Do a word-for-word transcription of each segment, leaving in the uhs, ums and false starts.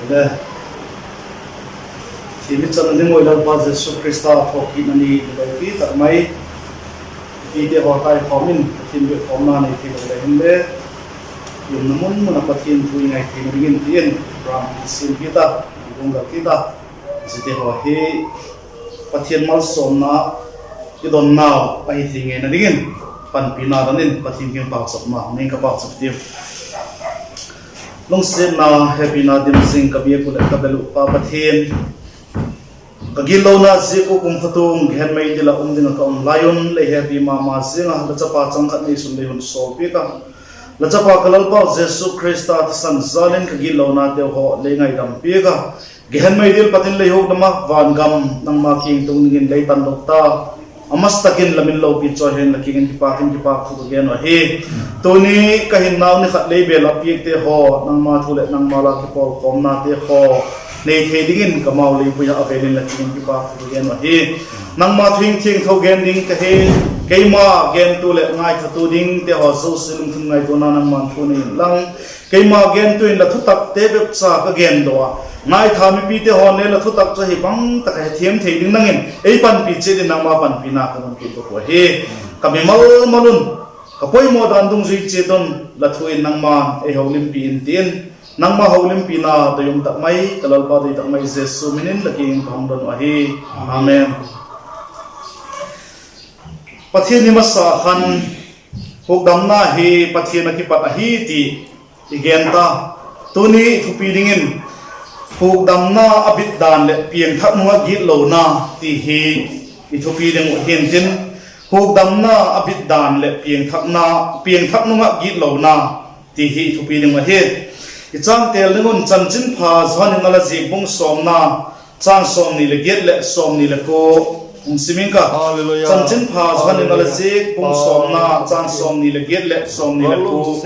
Le, thiam i channa ding ua Lalpa Jesu Khrista thawkitna ni lopi tak mai, i pite haw taikhawm in Pathian biakkhawmna nei thei lo le hinle, i umna mun mun ah Pathian thu i ngai theina dingin ti in, ram i siam kit a, i hung gal kit a, ziate haw hi Pathian malsawmna i donnau ahi thei ngeina dingin, panpina don in Pathian kiang pauchapna nei ing ka, pauchap diu. Lungsiatna, hepina dim zing ka biak uh leh ka bel uh Pa Pathian, ka gitlona ziak uh kumtuang gehen mei dil ah um ding ah ka um lai un lei hepi ma ma ziang a, la chapa chang khat neisun lei hun sawl piak a, la chapa ka Lalpau Jesu Khrista thisan jal in ka gitlonateu haw lei ngaidam piak a, gehen mei dil pat in lei hukdam a, van gam nangma kiang tung dingin lei tandok ta. A masa tak in la min lopi chawi hen, la kiang in kipâk in kipâk thu ka gen uh ahi. Tuni ka hinnau ni khat lei bel ah piakte haw, nangma thu leh nangma la kipawlkhawmnate haw nei thei dingin ka mau lei pui ah a vêl in la kiang in kipâk thu ka gen uh ahi. Nangma thu thiangtho gen ding ka hi, keima gentu leh ngaithatu dingte haw zosia lungthim ngaituana nangma'n thu nei inlang, keima gentu in la thutakte bep cha ka gen daw a, ngaitha mipite haw'n le la thutak chu ahi bang tak a hethiam thei ding nang in ei panpi chiat in, nangma panpina ka hun kit uh ahi. Ka mimal mal un, ka poimaw dan dungzui chiat un, la thu in nangma'n ei holimpi in ti in, nangma holimpina doi um tak mai, ka Lalpa doi tak mai Jesu min in la kiang in ka hung don uh ahi. Amen. Pathian ni masa khan hukdamna hi Pathian ah kipat ahi ti i gen ta. Tuni i thupi dingin hukdamna a bit dan leh piangthak nung ah gitlona ti hi i thupi ding uh hi'ntin, hukdamna a bit dan leh piangthak nung ah gitlona ti hi i thupi ding uh ahi. I châng têl ding un Chanchinpha Johan in a la ziak bung sawmna, châng sawmni leh giat leh sawmni leh kua hung sim ing ka. Chanchinpha Johan in a la ziak bung sawmna, châng sawmni leh giat leh sawmni leh kua.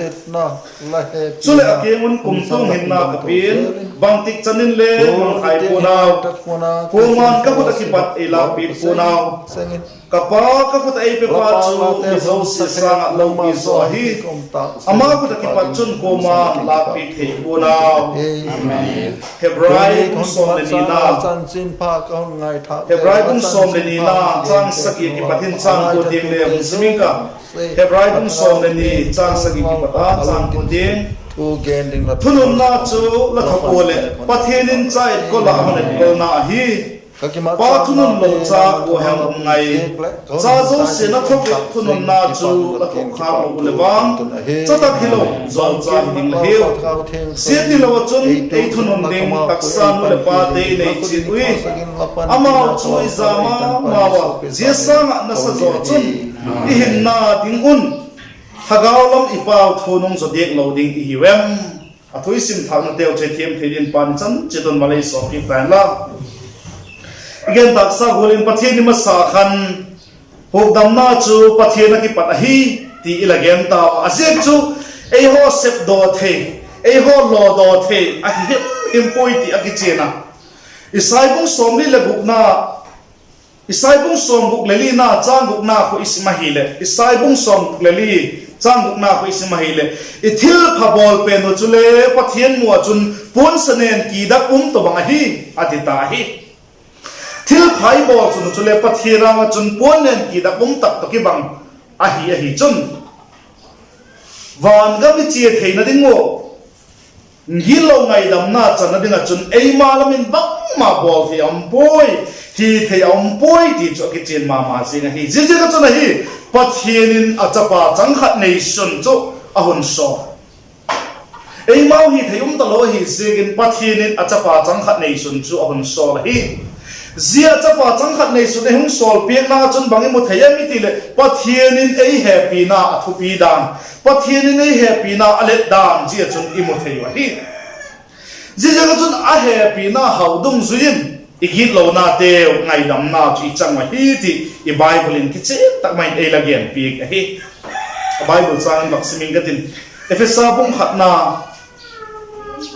Chuleh a kiang un kumtuang hinna ka pia'n, bangtik chan in le mang thai pua'n au, kuama'n ka khut ah kipat ei lâkpiak pua'n au. Ka Pa ka khut ah ei pepa chu mi zosia sâng ah lopi zaw ahi. Ama khut ah kipat chun kuama'n lâkpiak thei pua'n au. Hebrai bung sawm leh nina, Hebrai bung sawm leh nina, châng sagi ah kipat in châng kua tiang le hung sim ing ka. Hebrai bung sawm leh ni, châng sagi ah kipat a châng kua tiang. Thununna chu la thak ua leh Pathian in cha etkol ah a hun etkolna ahi. Pa thunun lo cha kua hem um ngai? Cha zosia'n a thuak leh thununna chu la thuak khâk lo uh leh vang, cha tak hilo, zawlcha hi ding la hiu. Zia tilo ah chun ei thunun ding taksa nu leh pate i nei chiat ui. Amau chu i ja ma mau a, zia sâng ah nasa zaw chun i hinna ding un thagau lam i pau thu nung zaw diak lo ding i hiu em? A thu i sim thâknateu chu thiam thei dingin Pa'n i chan chiat un mal ei sawmpiak ta hen la. I gen tâksa gual in Pathian ni masa khan hukdamna chu Pathian ah kipat ahi ti i la gen tau a, a ziak chu eihaw sepdaw thei, eihaw lawdaw thei ahi him him puai ti a kichian a. Isai bung sawmli leh gukna, Isai bung sawmguk leh lina châng gukna khu i sim ahileh, Isai bung sawmguk leh li châng gukna khu i sim ahileh, i thilpha bawl pen uh chule Pathian mu ah chun puansa nen kidak um tawh bang ahi, a ti ta ahi. Thilpha i bawl chun uh chule Pathian âng ah chun puan nen kidak um tak tawh kibang ahi, ahi chun vangam i chia theina ding ua gitlo ngaidamna channa ding ah chun eima lam in bangma bawl thei a um puai, hi thei a um puai ti chu a kichian ma ma zing ahi. Ziaziak ah chun ahi, Pathian in a chapa chang khat neisun chu a hun sawl. Eimau hi thei um talo ahi ziakin Pathian in a chapa chang khat neisun chu a hun sawl ahi. Zia chapa chang khat neisun ei hung sawlpiakna chun bang i mu thei em i ti leh, Pathian in ei hepina a thupi dan, Pathian in ei hepina a let dan zia chun i mu thei uh ahi. Ziaziak ah chun a hepina hau dungzui in i gitlonateu ngaidamna chu i chang uh ahi ti i Bible in kichian tak mai in ei la genpiak ahi. A Bible châng in vak sim ing ka tin, Ephesa bung khatna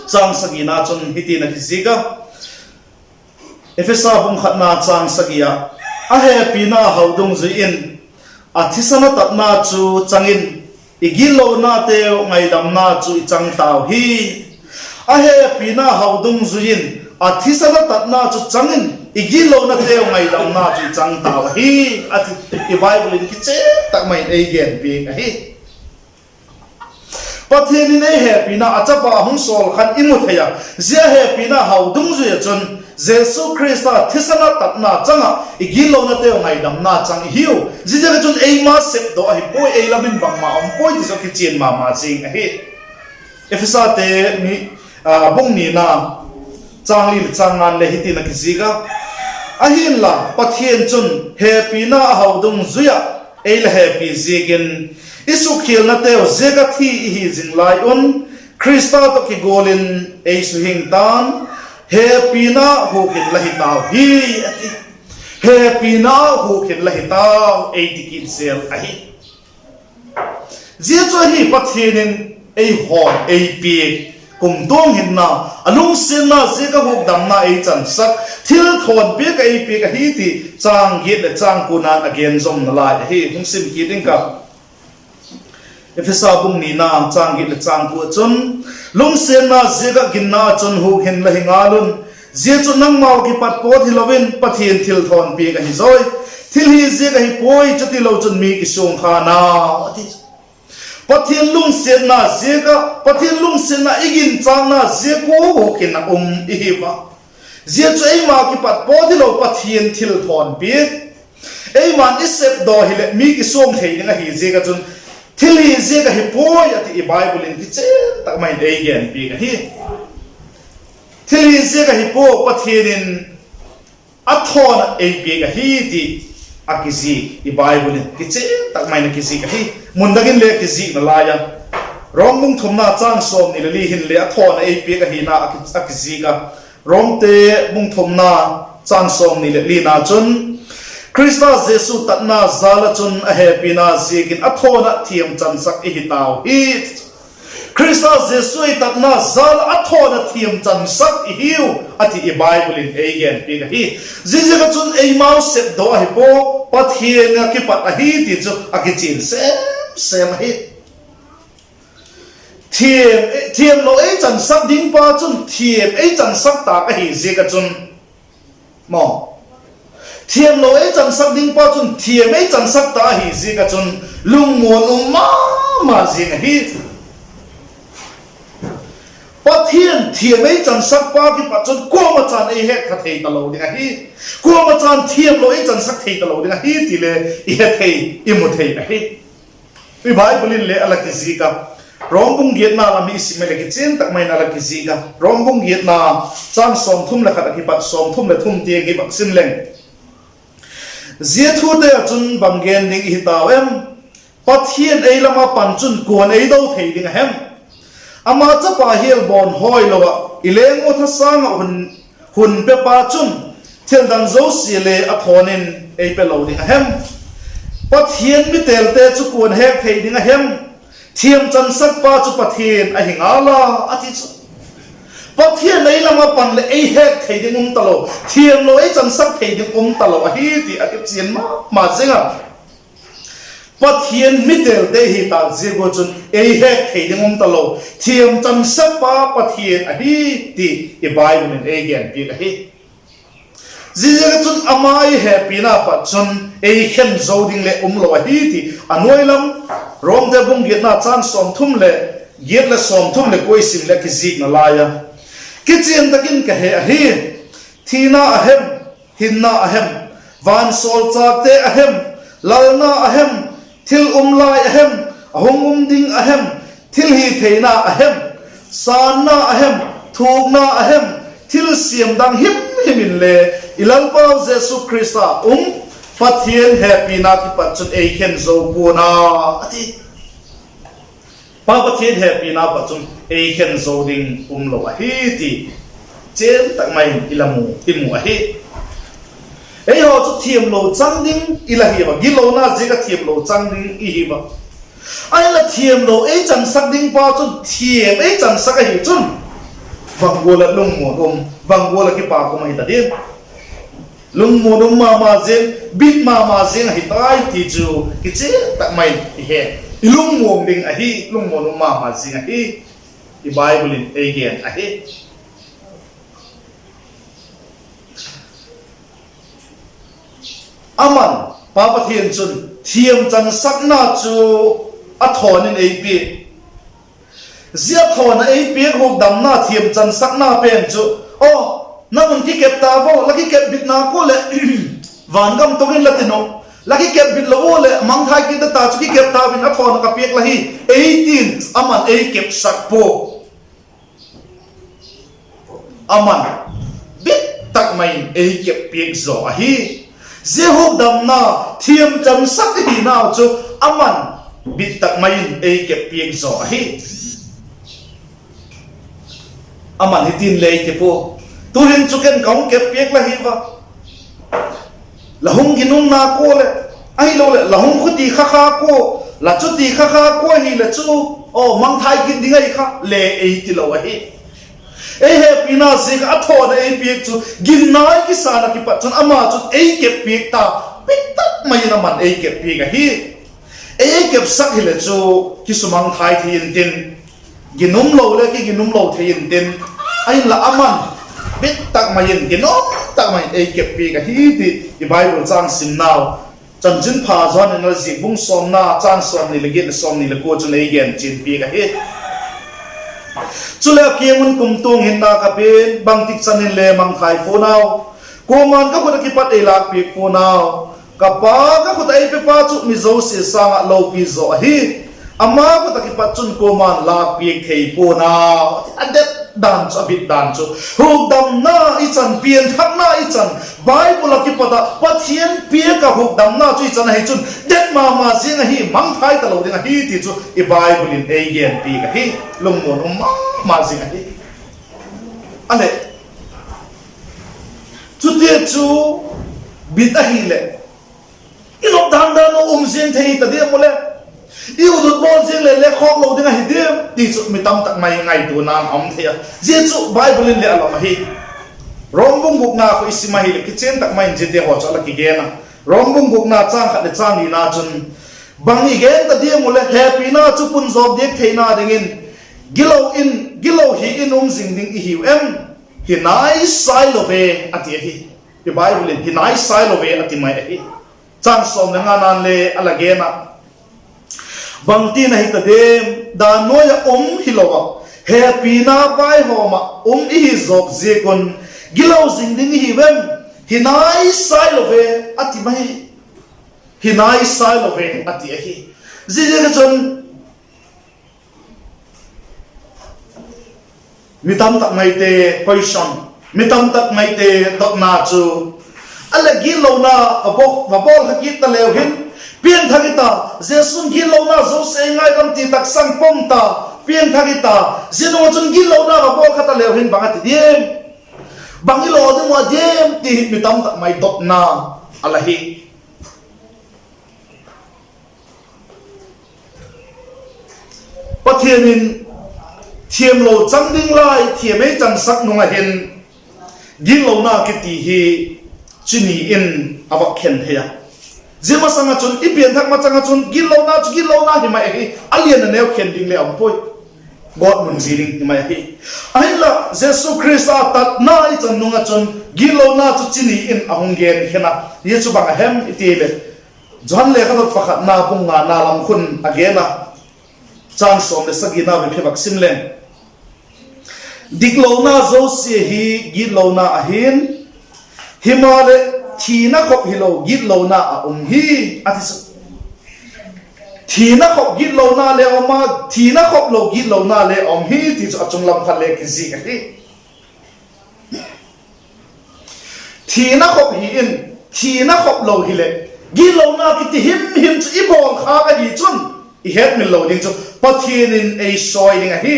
châng sagina chun hitin a kizik a, Ephesa bung khatna châng sagi ah, a hepina hau dungzui in a thisan a tatna chu chang in i gitlonateu ngaidamna chu i chang tau hi. A hepina hau dungzui in a thisan a tatna chu chang in i gitlonateu ngaidamna chu i chang tau ahi, a ti. I Bible in kichian tak mai in ei gen piak ahi. Pathian in ei hepina a chapa a hung sawl khan i mu thei a, zia hepina hau dungzui ah chun Jesu Khrista thisan a tatna chang ah i gitlonateu ngaidamna chang i hiu. Ziaziak ah chun eima sepdaw ahi puai, ei lam in bangma um puai ti chu kichian ma ma zing ahi. Ephesate mi, a, bung nina, châng li leh châng nga'n le hiti'n a kizik a: Ahi'nla, Pathian chun hepina a hau dungzui ah ei la hepi ziak in, i sukkhialnateu ziak ah thi i hi zing lai un, Khrista tawh kigual in ei suhing ta'n, hepina huk in la hi tau hi, a ti. Hepina huk in la hi tau, ei ti kit zel ahi. Zia chu ahi, Pathian in ei hawl ei piak, kumtuang hinna, a lungsiatna ziak ah hukdamna ei chansak, thilthawnpiak ah ei piak ahi ti châng giat leh châng kuana'n a gen zomna lai ahi. Hung sim kit ing ka. Ephesa bung nina châng giat leh châng kua ah chun, Lungsiatna ziak ah ginna ah chun huk in la hi ngal un; zia chu nangmau kipat pawt hilo in Pathian thilthawnpiak ahi zawi. Thil hi ziak ahi puai, chutilo chun mi kisuang kha nau, a ti. Pathian lungsiatna ziak ah, Pathian lungsiatna i ginchâkna ziak ua huk in a um i hi a. Zia chu eima kipat pawt hilo, Pathian thilthawnpiak. Eima'n i sepdaw hileh mi kisuang thei ding ahi ziak ah chun, thil hi ziak ahi puai, a ti, i Bible in kichian tak mai in ei gen piak ahi. Thil hi ziak ahi pua, Pathian in a thawn ah ei piak ahi ti a kizik, i Bible in kichian tak mai in a kizik ahi. Mun dang in le kizikna lai a, Rom bung thumna châng sawmni leh li hin le a thawn ah ei piak ahina a ki-, a kizik a. Romte bung thumna châng sawmni leh lina chun, Khrista Jesu tatna jal ah chun a hepina ziakin a thawn ah thiamchansak i hi tau hi. Khrista Jesu ei tatna jal ah a thawn ah thiamchansak i hiu, a ti, i Bible in ei gen piak ahi. Ziaziak ah chun eimau sepdaw ahi pua, Pathian ah kipat ahi ti chu a kichian sem sem ahi. Thiam, thiamlo ei chansak dingpa chun thiam ei chansak tâk ahi ziak ah chun, maw, thiamlo ei chansak dingpa chun thiam ei chansak ta ahi ziak ah chun, lungmuan um ma ma zing ahi. Pathian thiam ei chansakpa kipat chun kuama chan ei het kha thei talo ding ahi. Kuama chan thiamlo ei chansak thei talo ding ahi ti le i he thei, i mu thei ahi. I Bible in le a la kizik a, Rom bung giatna lam hi i sim leh kichian tak mai in a la kizik a, Rom bung giatna châng sawmthum leh khat a kipat sawmthum leh thum tiang hi bak sim leng, zia thute ah chun bang gen ding i hi tau em? Pathian ei lam ah pan chun kua'n ei do thei ding a hem? Ama chapa hial bawn hawilo ah i leng ua thasâng ah hun, hun pepa chun thildang zosia le a thawn in ei pe lo ding a hem? Pathian mi têlte chu kua'n hek thei ding a hem? Thiam chansakpa chu Pathian ahi ngal a, a ti chu. Pathian ei lam ah pan leh ei hek thei ding um talo, thiamlo ei chansak thei ding um talo ahi ti a kichian ma ma zing a. Pathian mi têlte hi tâk ziak ua chun ei hek thei ding um talo, thiam chansakpa Pathian ahi ti i Bible in ei gen piak ahi. Ziaziak ah chun ama ei hepina pat chun ei khen zo ding leh um lo ahi ti a nuai lam, Romte bung giatna châng sawmthum leh giat leh sawmthum leh kua i sim leh kizikna lai a, kichian tak in ka he ahi. Thina a hem, hinna a hem, vansawlchâkte a hem, lalna a hem, thil um lai a hem, a hung um ding a hem, thil hi theina a hem, sânna a hem, thukna a hem, thilsiam dang himhim inle i Lalpau Jesu Khrista um Pathian hepina kipat chun ei khen zo pua'n a, a ti. Pa Pathian hepina pat chun ei khen zo ding um lo ahi ti chian tak mai in i la mu, i mu ahi. Eihaw chu thiamlo chang ding i la hi a, gitlona ziak ah thiamlo chang ding i hi a. Ahinla thiamlo ei chansak dingpa chun thiam ei chansak ahi chun, bang gual ah lungmuan um, bang gual ah kipak um ahi ta diam? Lungmuan um ma ma zing, bit ma ma zing ahi tai ti chu kichian tak mai in i he. I lungmuang ding ahi, lungmuan um ma ma zing ahi. i Bible in ei gen ahi. Aman, Pa Pathian chun thiamchansakna chu a thawn in ei pia. Zia thawn a ei piak hukdamna thiamchansakna pen chu, aw, nang un kikep ta vo, la kikep bitna kua leh, vangam tung in la tin uh, la kikep bit lo ua leh mangthai kit ta chu kikep ta vin, a thawn a ka piak la hi, ei tin aman ei kepsak pua. Aman bit tak mai in ei kep piak zaw ahi. Zia hukdamna thiamchansak i hinau chu aman bit tak mai in ei kep piak zaw ahi. Aman hitin le ei kep ua, tu'hin chu ken ka hung kep piak la hi va, la hung ginumna kua leh, ahiloleh la hung khuti kha kha kua, la chuti kha kha kua hile chu, aw, mangthai kit ding ahi kha le ei ti lo ahi. Ei hepina ziak ah a thawn a ei piak chu ginna i kisan ah kipat chun ama chun ei kep piak ta, bit tak mai in aman ei kep piak ahi. Ei, ei kepsak hile chu kisumangthai thei intin, ginum lo le kiginum lo thei intin, ahinla aman bit tak mai in, ginum tak mai in ei kep piak ahi ti i Bible châng simnau Chanchinpha Johan in a ziak bung sawmna châng sawmni leh giat leh sawmni leh kua chun ei gen chian piak ahi. Chuleh a kiang un kumtuang hinna ka pia'n, bangtik chan in le mangthai pua'n au, kuama'n ka khut ah kipat ei lâkpiak pua'n au. Ka Pa ka khut ah ei pepa chu mi zosia sâng ah lopi zaw ahi; ama khut ah kipat chun kuama'n lâkpiak thei pua'n au. A det dan chu, a bit dan chu, hukdamna i chan, pianthakna i chan, Bible ah kipat ah Pathian piak ah hukdamna chu i chan ahi chun det ma ma ziang ahi, mangthai talo ding ahi ti chu i Bible in ei gen piak ahi. Lungmuan um ma ma zing ahi. A leh, chutia chu bit ahileh, i nop dan dan u um ziang thei hi ta diam u le, i ut ut bawl ziang leh le khawk lo ding ahi diam ti chu mi tam tak mai ngaituana'n a um thei a. Zia chu Bible in le a lam ahi. Rom bung gukna khu i sim ahileh kichian tak mai in ziate haw chu a la kigen a. Rom bung gukna châng khat leh châng lina chun, bang i gen ta diam u le, hepina chu pun zawp diak theina dingin gilo in, gilo hi in um zing ding i hiu em? Hi nai sai lo ve, a ti ahi. I Bible in hi nai sai lo ve a ti mai ahi. Châng sawm leh ngana'n le a la gen a, bangtin ahi ta diam, dan nuai ah um hilo ah, hepina vaihawm ah um i hi zawk ziak un, gilo zing ding i hiu em? Hi nai sai lo ve, a ti mai. Hi nai sai lo ve a ti ahi. Ziaziak a chun mi tam tak maite question, mi tam tak maite dotna chu, a leh gitlona va bawl, va bawl kha kit ta leu hin, piangthak i ta, Jesu'n gitlona zosia ei ngaidam ti taksang pom ta, piangthak i ta, zia nung ah chun gitlona va bawl kha ta leu hin bang a ti diam, bang i law ding uh a diam ti hi mi tam tak mai dotna a la hi. Pathian in thiamlo chang ding lai thiam ei chansak nung ah hin, gitlona kiti hi chi ni in a va khen thei a. Zia masang ah chun, i pianthak masang ah chun gitlona chu gitlona hi mai ahi, a lian a neu khen ding le um puai. Gawtmun zia ding hi mai ahi. Ahinla Jesu Khrista tatna i chan nung ah chun gitlona chu chi ni in a hung gen khen a. Zia chu bang a hem i ti leh, Johan lekhathot pakhatna bung ngana lam khun a gen a, châng sawm leh sagina bep hi vak sim leng. Diklona zosia hi gitlona ahi'n, himaleh thina khop hilo gitlona a um hi, a ti chu. Thina khop gitlona le um a, thina khop lo gitlona le um hi ti chu a chung lam khat le kizik ahi. Thina khop hi in, thina khop lo hileh, gitlona kiti himhim chu i bawl khâk ahi chun, i hetmil lo ding chu Pathian in ei sawi ding ahi.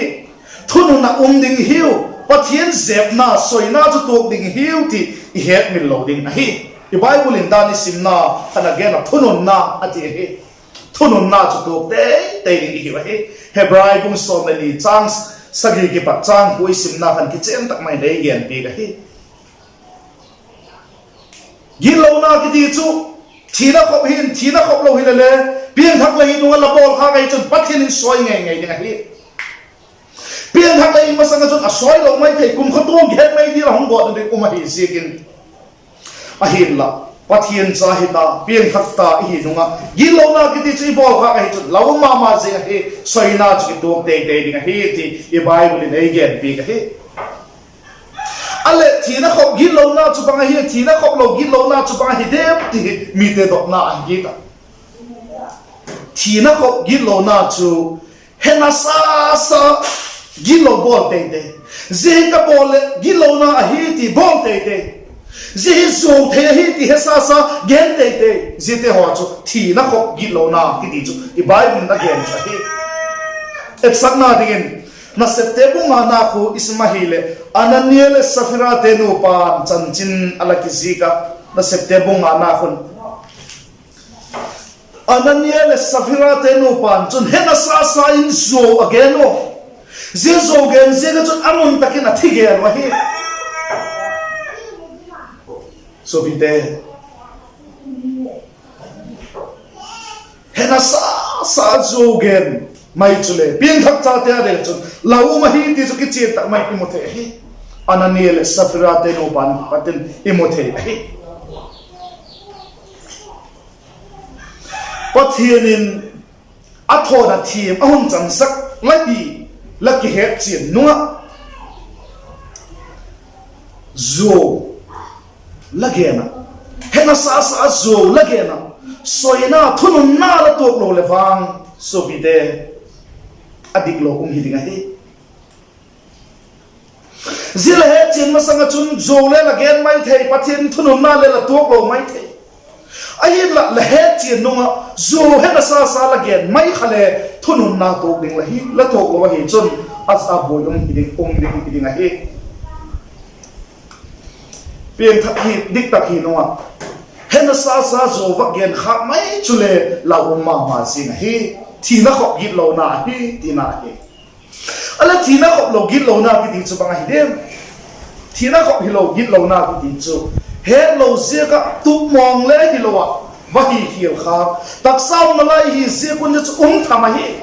Thunun ah um ding i hiu, Pathian zepna, sawina chu tuak ding i hiu ti i hetmil lo ding ahi. I Bible in dan i simna khan a gen a, thununna a ti ahi. Thununna chu tuak tei tei ding i hiu ahi. Hebrai bung sawm leh ni châng sagi kipat châng kua i simna khan kichian tak mai in ei gen piak ahi. Gitlona kiti chu thina khop hi'n, thina khop lo hile le, piangthak la hi nung ah la bawl khâk ahi chun Pathian in sawi ngei ngei ding ahi. Piangthak lei masang ah chun a sawilo mai thei, kumtuang kihet mai ding a hung gawtna ding um ahi ziakin. Ahinla, Pathian cha hita, piangthak ta i hi nung ah gitlona kiti chu i bawl khâk ahi chun lau um ma ma zing ahi, sawina chu kituak tei tei ding ahi ti i Bible in ei genpiak ahi. A leh thina khop gitlona chu bang ahi, thina khop lo gitlona chu bang ahi diam ti hi mite dotna ahi kit a. Thina khop gitlona chu hena sa sa gitlo bawl tei tei. Zia hi ka bawl leh gitlona ahi ti bawl tei tei. Zia hi zuau thei ahi ti he sa sa gen tei tei. Ziate haw chu thina khop gitlona kiti chu i Bible in a gen chu ahi. Etsakna dingin, Nasepte bung ngana khu i sim ahileh, Anania leh Saphirate nupa'n chanchin a la kizik a, Nasepte bung ngana khun Anania leh Saphirate nupa'n chun hena sa sa in zuau a gen u. Zia zuau gen ziak ah chun a mun tak in a thi gêl u ahi. Suapite, hena sa sa zuau gen mai chule piangthak chate a ding chun lau um ahi ti chu kichian tak mai i mu thei ahi. Anania leh Saphirate nupa'n pat in i mu thei ahi. Pathian in a thawn a thiam a hun chansak la hi, la kihetchian nung ah zuau la gen a, hena sa sa zuau la gen a, sawina thununna la tuak lo leh vang, suapite, a diklo um hi ding ahi. Zia la hetchian masang ah chun zuau le la gen mai thei, Pathian thununna le la tuak lo mai thei. Ahinla la hetchian nung ah zuau hena sa sa la gen mai kha le thununna tuak ding la hi, la tuak lo ahi chun a, a buai um hi ding, um ding hi ding ahi. Piangthak hi, diktak hi nung ah hena sa sa zuau va gen khâk mai chule lau um ma ma zing ahi. Thina khop gitlona ahi tina ahi. A leh thina khop lo gitlona kiti chu bang ahi diam? Thina khop hilo gitlona kiti chu hetlo ziak ah tupmawng le hilo ah va hi khial kha, taksa um nalai hi ziak un chu um tham ahi.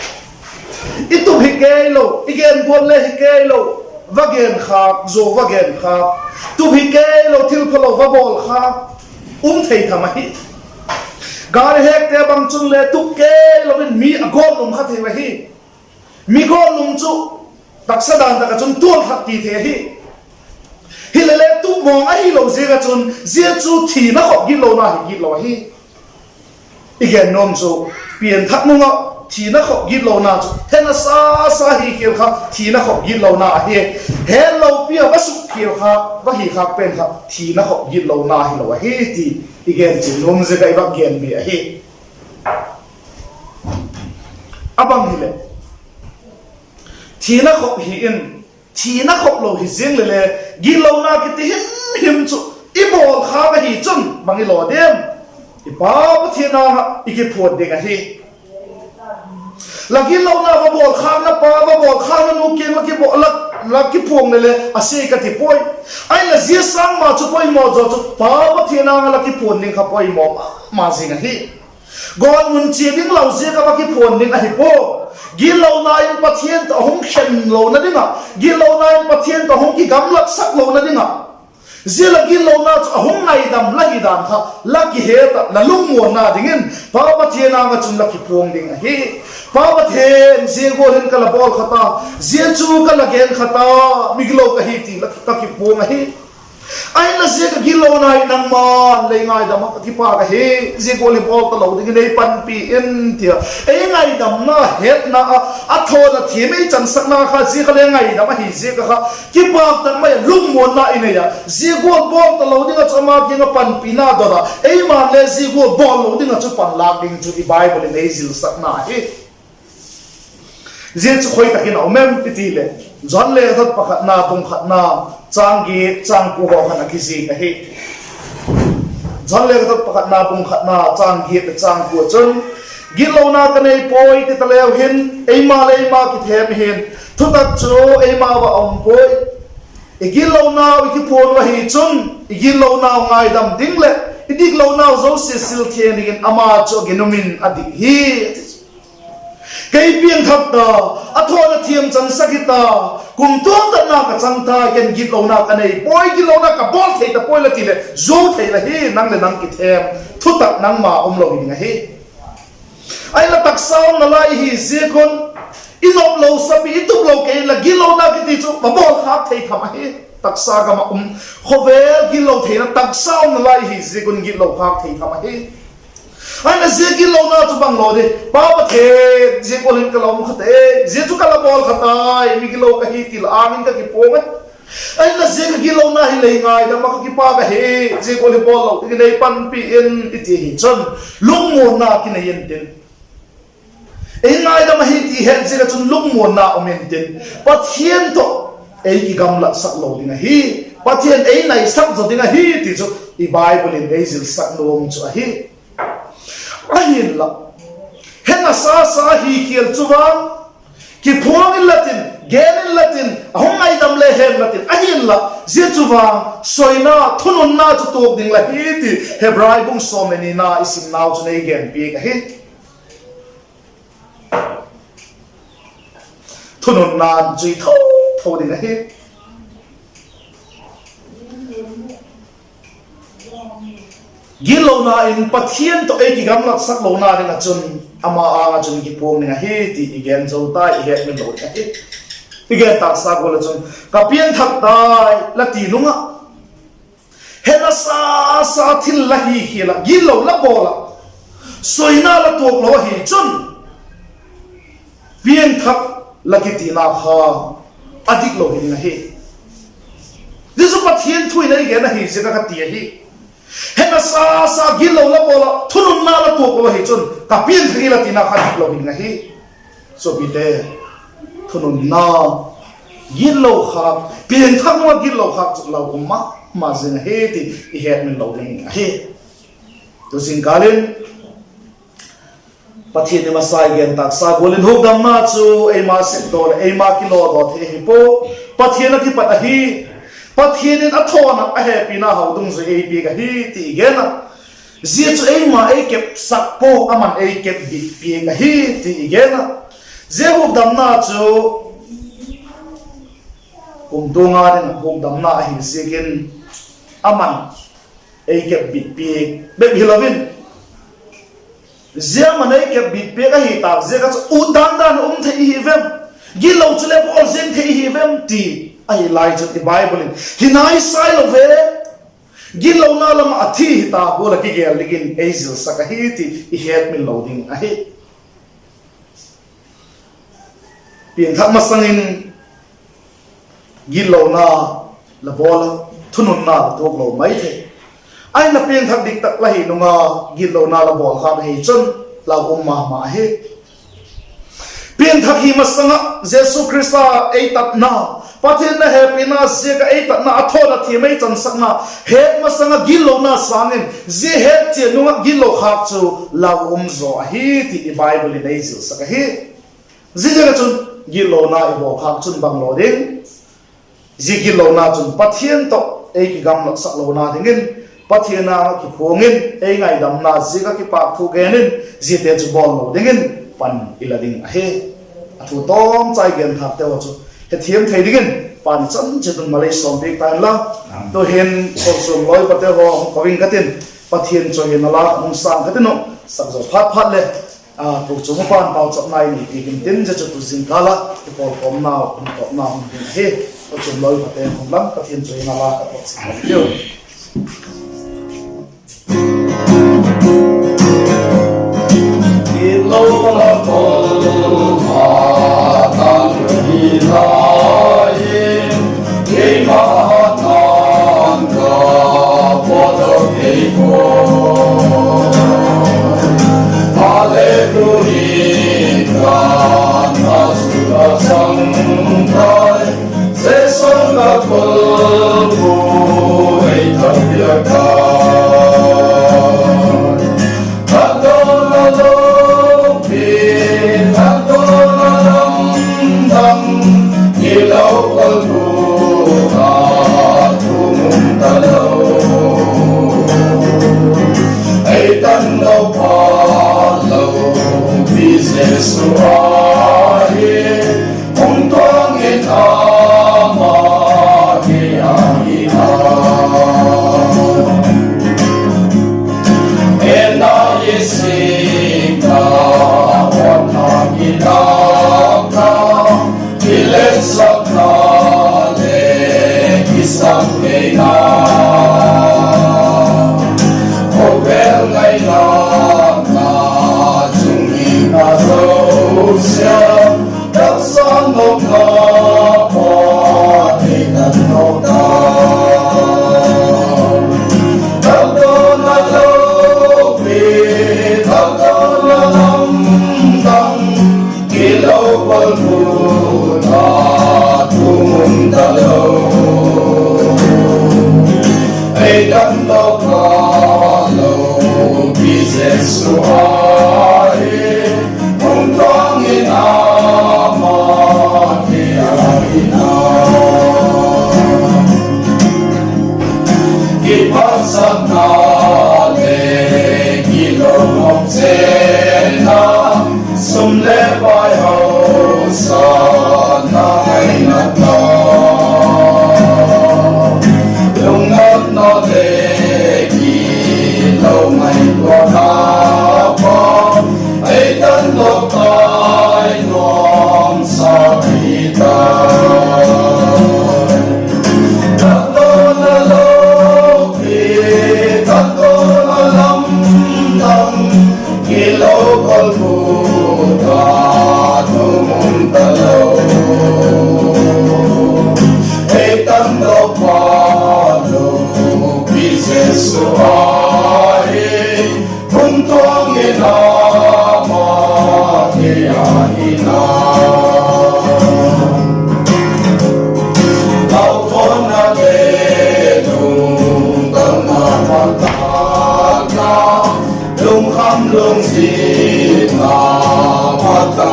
I tup hi kei lo, i gen gual le hi kei lo, va gen khâk, zuau va gen khâk, tup hi kei lo, thil phalo va bawl khâk, um thei tham ahi. Gari hekte bang chun le tup kei lo in mi a gawt lum kha thei ahi. Mi gawt lum chu taksa dan tak ah chun tual khat ti thei ahi. Hilele tupmawng ahilo ziak ah chun zia chu thina khop gitlona hi gitlo ahi. I gen nuam chu piangthak nung ah thina khop gitlona chu hena sa sa hi khial kha thina khop gitlona ahi. Hetlo pi ah va suk khial kha, va hi khâk pen kha thina khop gitlona hilo ahi ti i gen chian nuam ziak ah i va gen mi ahi. A bang hileh, thina khop hi in, thina khop lo hi ziang lele, gitlona kiti him him chu i bawl khâk ahi chun bang i law diam? I Pa Pathian âng ah i kiphuan ding ahi. La gitlona va bawl khâkna pa, va bawl khâkna nu kiang ah kibawl la, la kiphuang lele a sia ka ti puai. Ahinla zia sâng ma chu poimaw zaw chu Pa Pathian âng ah la kiphuan ding kha poimaw ma ma zing ahi. Gawtmun chia ding lo ziak ah va kiphuan ding ahi pua. Gitlona in Pathian tawh a hung khen lona ding ah, gitlona in Pathian tawh a hung kigamlatsak lona ding ah, zia la gitlona chu a hung ngaidam la hi dan kha la kihet ah la lungmuanna dingin Pa Pathian âng ah chun la kiphuang ding ahi. Pa Pathian, zia gual hin ka la bawl kha ta, zia chu ka la gen kha ta, migilo ka hi ti la ka kiphuang ahi. Ahinla zia ka gitlona hi nangma'n lei ngaidam ah ka kipâk ahi. Zia gual hi bawl talo dingin ei panpi in ti a, ei ngaidamna hetna ah a thawn a thiam ei chansakna kha zia kha le ngaidam ahi ziak ah kha kipâk tak mai ah lungmuanna i nei a, zia gual bawl talo ding ah chu ama kiang ah panpina dot a, eima'n le zia gual bawl lo ding ah chu panlâk ding chu i Bible in ei zilsakna ahi. Zia chu khoi tak in a um em i ti leh, Johan lekhathot pakhatna bung khatna, châng giat châng kua haw khan a kizik ahi. Johan lekhathot pakhatna bung khatna châng giat leh châng kua chun, gitlona ka nei puai ti taleu hin, eima leh eima kithêm hin, thutak chu eimau ah a um puai. I gitlonau i kiphuan uh ahi chun, i gitlonau ngaidam ding leh i diklonau zosia sil thiang dingin ama chu a ginum in a dik hi, a ti chu. Kei piangthak ta, A thawn a thiam chansak hita. Kumtuang tatna ka chang ta, ken gitlona ka nei puai, gitlona ka bawl thei ta puai la ti leh, zuau thei la hi, nang leh nang kithem. Thutak nangma um lo hi ding ahi. Ahinla taksa umna lai hi ziak un, i nop lo sapi, i tup lo kei inla, gitlona kiti chu va bawl khâk thei tham ahi. Taksa gam ah um, khawvel gitlo theina taksa umna lai hi ziak un gitlo khâk thei tham ahi. Ahinla zia gitlona chu bang lo di, Pa Pathian, zia gual in ka la um kha te, zia chu ka la bawl kha tai, mi gitlo ka hi ti la âng in ka kipuang a. Ahinla zia ka gitlona hi lei ngaidam ah ka kipâk ahi, zia gual hi bawl lo dingin ei panpi in i ti hi chun, lungmuanna kinei intin, ei ngaidam ahi ti het ziak ah chun lungmuanna um intin, Pathian tawh ei kigamlatsak lo ding ahi, Pathian ei naisak zaw ding ahi ti chu i Bible in ei zilsak nuam chu ahi. Ahinla, he nasa sa hi khial chu vang, kiphuang inla tin, gen inla tin, a hung ngaidam le hen la tin, ahinla zia chu vang soina, thununna chu tuak ding la hi ti Hebrai bung sawm leh nina i simnau chun ei gen piak ahi. Thununna'n chui tho tho ding ahi. Gitlona in Pathian tawh ei kigamlatsak lona ding ah chun, ama âng ah chun kipuang ding ahi ti i gen zo tai, i hetmil lo ding ahi. I gen tâksa gual ah chun, ka piangthak tai la ti nung ah, he nasa sa thil la hi khial ah, gitlo la bawl ah, soina la tuak lo ahi chun, piangthak la kitina kha a dik lo hi ding ahi. Zia chu Pathian thu in ei gen ahi ziak ah ka ti ahi. He nasa sa gitlo la bawl ah, thununna la tuak lo ahi chun, ka piangthak hi la tina kha dik lo hi ding ahi. Suapite, thununna, gitlo khâk, piangthak nung ah gitlo khâk chu lau um ma ma zing ahi ti i hetmil lo ding ahi. Tu zingkâl in Pathian i masa i gen tâksa gual in hukdamna chu eima sepdaw leh eima kilawdaw thei ahi pua. Pathian a kipat ahi. Pathian in a thawn ah a hepina hau dungzui ei piak ahi ti i gen a. Zia chu eima ei kepsak pua, aman ei kepbit piak ahi ti i gen a. Zia hukdamna chu kumtuang â ding hukdamna ahi ziakin, aman ei kepbit piak bep hilo in, zia man ei kepbit piak ahi tâk ziak ah chu ut dan dan um thei i hi vem, gitlo chu le bawl zing thei i hi vem ti ahi lai chun, i Bible in hi nai sai lo ve, gitlona lam ah a thi hita gual ah kigel dingin ei zilsak ahi ti i hetmil lo ding ahi. Piangthak masang in gitlona la bawl a, thununna la tuak lo mai thei. Ahinla piangthak dik tak la hi nung a, gitlona la bawl khâk ahi chun, lau um ma ma hi. Piangthak hi masang ah Jesu Khrista ei tatna, Pathian a hepina ziak ah ei tatna, a thawn a thiam ei chansakna het masang ah gitlona sâng in, zia het chian nung ah gitlo khâk chu lau um zaw ahi ti i Bible in ei zilsak ahi. Ziaziak ah chun gitlona i bawl khâk chun bang lo ding? Zia gitlona chun Pathian tawh ei kigamlatsak lona dingin, Pathian âng ah kiphuang in, ei ngaidamna ziak ah kipâkthu gen in, ziate chu bawl lo dingin pan i la ding ahi. A thu tawmchai genthâkte haw chu hethiam thei dingin pan chan chiat un malei sawmpiak ta inla, tu'hin kochuam lawipate haw hung ko ing ka tin, Pathian chawihoina la hung sâng ka tin uh, sak zaw phat phat leh kochuam upa'n pauchapna i nei piak intin, zia chu tu zingkâl ah i pawlkhawmna, hun tawpna hun ding ahi. Kochuam lawipate hung lam Pathian chawihoina la ka pauchap ka tiu. Gitlo la bawl a, tang hi lai in, keima tangka pawtdok thei pua. Hallelujah, Jesu la chang tai, Jesu la kol bu ei thapiak ta. Thatdawnna lopi, thatdawnna lamdang, i lo kol bu a thum um talo. Ei Tandopa lopi Jesu ahi. Siam, taksa nopna pa, ei tan nop ta. Tadawna lopi, tadawna lamdang, i lo kolbu ta, thum um talo. Ei tan nop ta lopi Jesu ahi, kumtuang in ama kiang in a, kipatsakna le kilo nop chenna, sum le pai hausa na ngaina ta, lungnatna le kilo ngaituana pa, ei tan nop tai nuamsa hi ta. Tadawna lopi, tadawna lamdang, i lo kolbu ta, thum um talo. Ei tan nop ta lopi Jesu ahi, kumtuang in ama kiang in a, lauthawna le lungdamna patna, lungkham lungsiatna patna,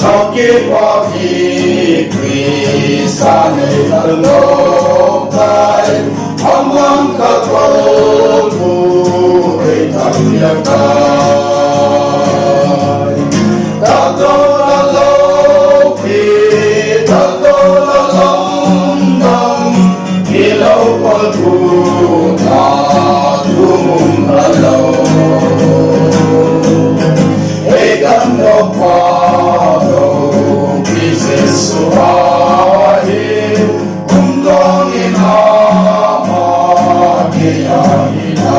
ka kipak hi Khrista nei tan nop tai, a mang ka kolbu ei tan piak tai. Tadawna lopi, tadawna lamdang, i lo kolbu ta, thum um talo. Ei tan nop ta lopi Jesu ahi, kumtuang in ama kiang in a,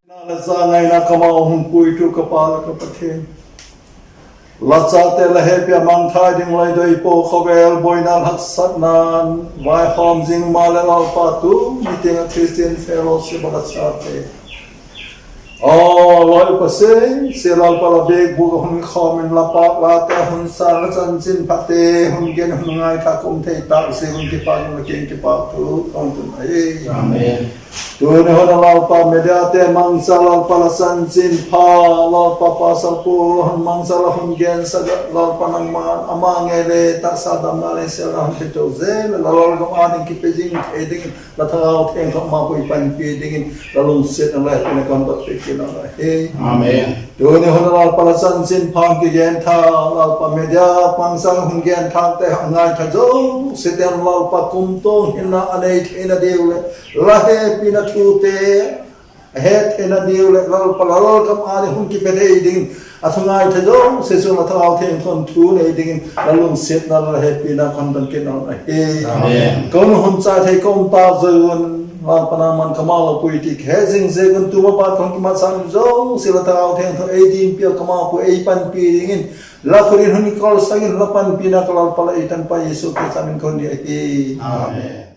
na le zangaina kamau hung puitu ka Pa leh ka Pathian, la chate la hepi a mangthai ding la doi pua, khawvel buaina haksatna'n vaihawm zing maleh Lalpa, tu nitiang ah Christian Fellowship ah la chate, aw, lawi pasal, sia Lalpa, la biakbûk ah hun khawm in la pâk late hun sâng, la chanchinphate hun gen, hun ngaithâk um thei tâk ziak un kipak in la kiang kipakthu ka hun tun ahi. Tuni hun ah Lalpa, mediate mangcha Lalpa, la chanchinpha, Lalpa, pastor pu hun mangcha la hun gensak ah Lalpa, nangma'n ama ngei le taksa damna leh siatna hun pia to zel, la lalgam â ding kipe zing thei dingin la Thagau Thiangtho ma pui panpi dingin la lungsiatna leh hepina ka hun dot piak kit ahi. Tuni hun ah Lalpa, la chanchinpha kigen tha, Lalpa, media mangcha hun gen thâkte, a ngaitha zosiate'n Lalpa, kumtuang hinna a nei theina diu leh la hepina thute a het theina diu leh Lalpa, la lalgam â ding hun kipe thei dingin, a thu ngaitha zosia chung la Thagau Thiangtho'n thu nei dingin la lungsiatna leh la hepina ka hun dot kit ahi. Ka hun hun chai thei ka um tâk zo un, Lalpa, nangma'n ka mau la pui ti he zing ziak un, tu ma pat ka hun kimatsan zosia la Thagau Thiangtho ei dingpi ah ka mau pui ei panpi dingin, la khut in hun kawlsak in, la panpina ka Lalpa leh ei Tanpa Jesu Khrista min ka hun ni ahi. Amen.